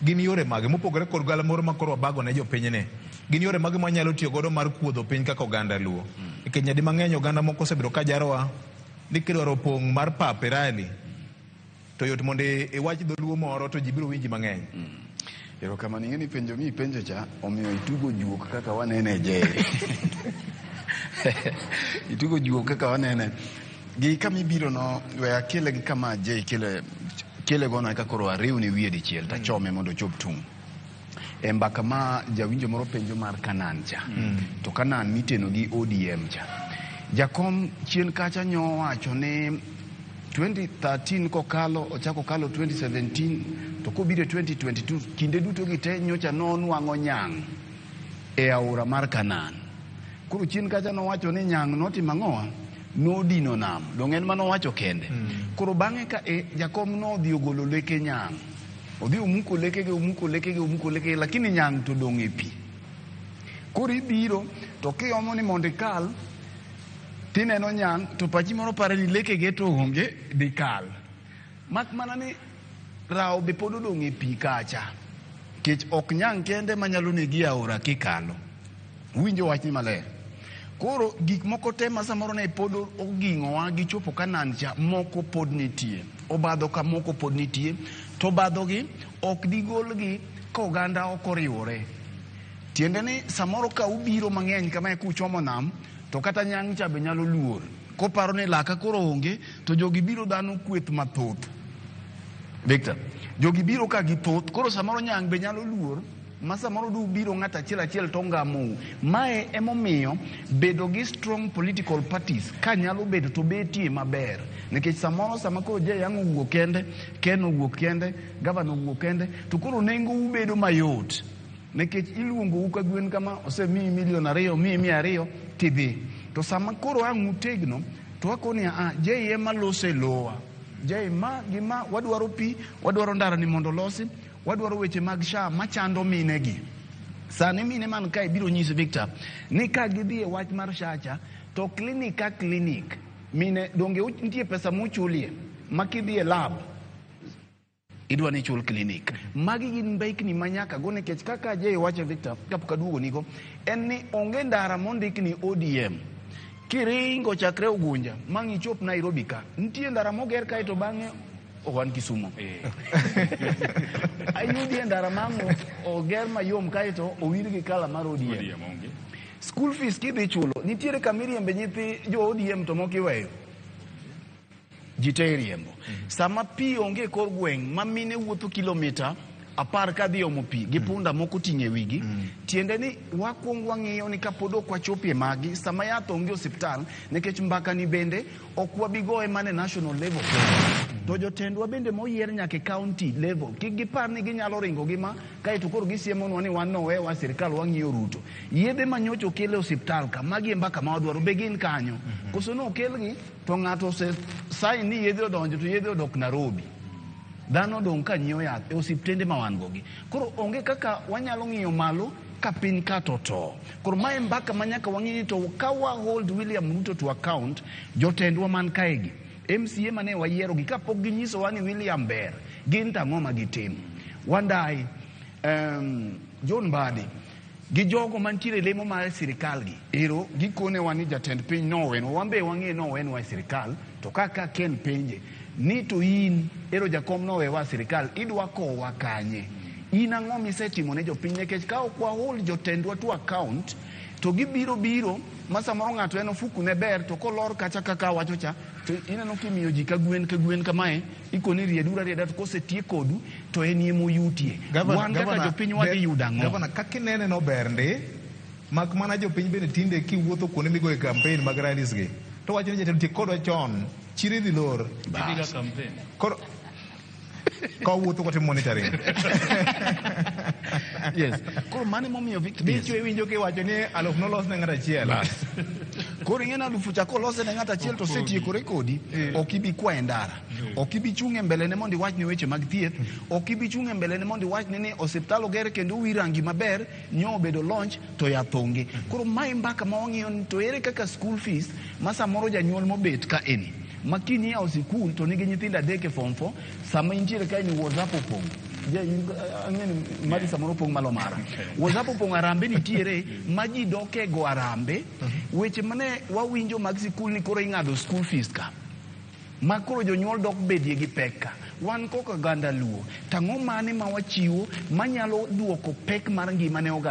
Gin yore mage mopogore kod galamoro ma koro wabago ne jopiny ni? Gin yore mage ma wanyalo tiyo godo mar kuodho piny kaka oganda Luo? Nikech nyadi mang'eny oganda moko osebedo ka jarowa ni kidwaro pong' mar pap e rally to yot mondo iwach dholuo moro to ji biro winji mang'eny. Erokamano, ing'e ni penjo mi ipenjo cha omiyo itugo juok kaka wanene e jeri. Itugo juok kaka wanene. Gi kama ibiro no, we akele gi kama Jay kele kele gono eka koro ariwne wiye dichiel tachome mondo ochop tung'. E mbaka ma jawinjo moro penjo mar Kanan cha. To Kanan miteno gi ODM cha. Jakom chien kacha nyo wacho ni 2013 kokalo ochako kalo 2017 to kobiro e 2022 kinde duto gi te nyocha nonwang'o nyang' e aora mar Kanan. Koro chien kacha nowacho ni nyang' notimo ang'owa? Nodino nam. Dong' en manowacho kende. Koro bang'e ka e jakom nodhi ogolo leke nyang'. Odhi omuko lekege, omuko lekege, omuko lekege, lakini nyang' to dong' e pi. Koro ibiro to kiomo ni mondo ikal tineno nyang' to pachi moro pare ni lekege to onge dikal. Mak mana ni rawo be pod odong' e pi kacha. Nikech ok nyang' kende manyalo negi e aora kikalo. Uwinjo wachni maler. Koro gik moko te ma samoro ne pod oging'owa gi chopo Kanan cha moko pod nitie. Obadho ka moko pod nitie. To obadhogi ok digolgi ka oganda ok oriwore. Tiende ni samoro ka ubiro mang'eny kamae kuchomo nam to kata nyang' cha be nyalo luor. Koparo ni laka koro onge to jogi biro dhano kweth mathoth. Victor, jogi biro ka githoth koro samoro nyang' be nyalo luor ma samoro du biro ng'at achiel achiel to ngamou. Mae emomiyo bedo gi strong political parties ka nyalo bedo to betie maber. Nikech samoro sama koro Jayang' owuok kende, Ken owuok kende, gavana owuok kende, to koro nengo u bedo mayot. Nikech iluongou ka gwen kama, osemiyi milion 2, omiyi 200, tidhi. To sama koro ang' utegno, to wakoni a, Jay ema loso e lowa. Jay ma gi ma, wadwaro pi, wadwaro ndara ni mondo olosi, wadwaro weche mag SHA machando mine gi. Sani mine man kae biro nyisi Victor ni ka gidhi e wach mar SHA cha, to clinic ka clinic, mine donge nitie pesa muchulie ma kidhi e lab, idwa ni ichul clinic. Magi gin mbekni ma nyaka go nikech kaka Jay wacho Victor, kapok aduogo nigo, en ni onge ndara mondik ni ODM. Kiringo chakre Ugunja mang' ichop Nairobi ka, nitie ndara moger kae to bang'e wan Kisumo. Ayudie ndara mang' oger mayom kae to owir gi kala mar ODM. ODM onge. School fees kidhi chulo, nitiere kama iriembe nyithi jo ODM to moko iweyo. Ji te iriembo. Sama pi onge e kor gweng' ma mine wuotho kilomita 10 kadhi omo pi gi punda moko oting'o e wigi, tiende ni wakwong wang'iyo ni kapod ok wachopie magi, sama yath onge e osiptal, nikech mbaka ni bende ok wabi goye mana e national level kende. To jotendwa bende moyier nyaka e county level, kik gipar ni ginyalo ringo gi ma, kaeto koro gisiemonwa ni wan nowewa sirikal wang'iyo Ruto. Yedhe ma nyocha okel e osiptal ka, magi e mbaka ma wadwaro, be gin kanyo? Koso nokelgi to ng'ato ose sign ni yedhe odonjo to yedhe odok Nairobi. Dhano odong' ka nyiewo yath e osiptende ma wan go gi. Koro onge kaka wanyalo ng'iyo malo ka piny ka to to. Koro mae mbaka ma nyaka wang'i ni to ka wa hold William Ruto to account, jotendwa man kae gi, MCA mane wayiero gi, kapok ginyisowa ni William ber, gin to ang'o ma gitimo? Wandayi, John Mbadi, gi jogo mantiere lemo mar sirikal gi, ero gikonewa ni jatend piny nowenwa, wan be wang'e nowenwa e sirikal, to kaka Ken penje ni to in ero jakom nowewa e sirikal, idwa kowa kanye? In ang'o misetimo ne jopiny? Nikech ka ok wa hold jotendwa to account, to gibiro biro ma samoro ng'ato en ofuku ne ber, to kolor kacha kaka awacho cha, to ineno kimiyo ji ka gwen ka gwen kamae, ikoni rieduru arieda, to kosetiek kodu to en ema oyutie. Wan kaka jopiny wadhi yudo ang'o? Gavana, kaka inene no ber ndi, mak mana jopiny bende tinde kiwuotho kuonde migoye campaign mag rallies gi, to wacho ni jatelo tiek kodwa chon, chiro idhi lor. Idhiga campaign. Koro ka wawuotho kwatimo monitoring. Yes. Koro mano emomiyo Victor Dichwo iwinjo kiwacho ni aluf nolos ne ng'ato achiel. Koro ing'e ni alufu cha kolose ne ng'ato achiel to osetiekore kodi, ok ibi kwaye ndara. Ok ibi chung' e mbele ne mondo iwachne weche mag thieth, ok ibi chung' e mbele ne mondo iwachne ni osiptal oger kendo owir rangi maber, nyo obedo launch to yath onge. Koro mae mbaka ma wang'iyo ni to ere kaka school fees ma samoro janyuol mobet ka eni, ma kiny iyawo sikul to nigi nyithindo 3 e form 4, sama intiere kae ni WhatsApp opong'. Je, ang'e ni mari samoro pong' malo mara. WhatsApp opong', arambe nitiere ma ji dok e go arambe. Weche mane wawinjo mag sikul ni koro ing'ado school fees ka ma koro jonyuol dok bedie gi pek ka. Wan kaka oganda Luo, tang'o mane ma wachiwo manyalo duoko pek mar ngima ne oganda?